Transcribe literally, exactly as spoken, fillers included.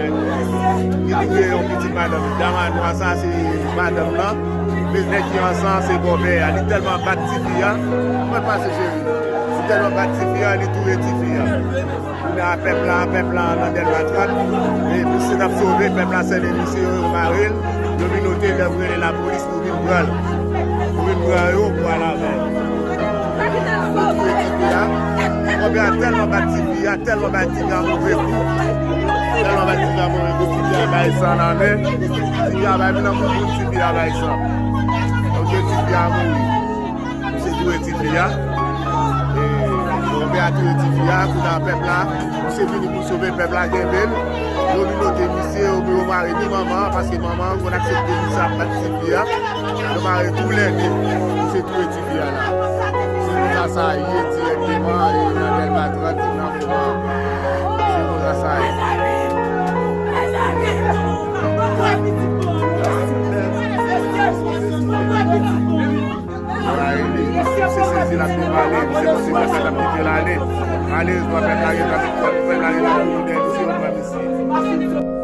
Li touye yon pitit madanm. Dam a nwa sa, se madanm lan. Men nèg ki ansan, se bòbè a. Li tèlman bat tifi a. Mwen pase cheri. Li tèlman bat tifi a, li touye tifi a. Kounye a pèp la, pèp la nan Dèlma trant. E misye t ap sove, pèp la sènen misye, yo mare l. Domino te lè rele lapolis pou vin pran l. Pou vin pran yo, pou al avè l. Yo touye tifi a. Bòbè a tèlman bat tifi a, tèlman bay tifi a move kou. Tèlman bay tifi a move kou, tifi a bay san nan men. Tifi a bay, vin nan moun, tifi a bay san. Yo touye tifi a mouri. Misye touye tifi a. E, bòbè a touye tifi a, kounye a pèp la, misye vini pou sove pèp la, kenbe l. Yo minote misye, yo, yo mare ni manman an, paske manman an konn aksepte misye ap bat tifi a. Yo mare toulède, misye touye tifi a la. Se konsa sa ye dirèkteman, e, nan Dèlma trant, nan moman. Se konsa sa ye. Ay, li, misye sezi, l ap devale, misye panse kaka l ap kite l ale. Malerezman, pèp la gentan, pèp la gentan mouri dèyè misye, yo pran misye.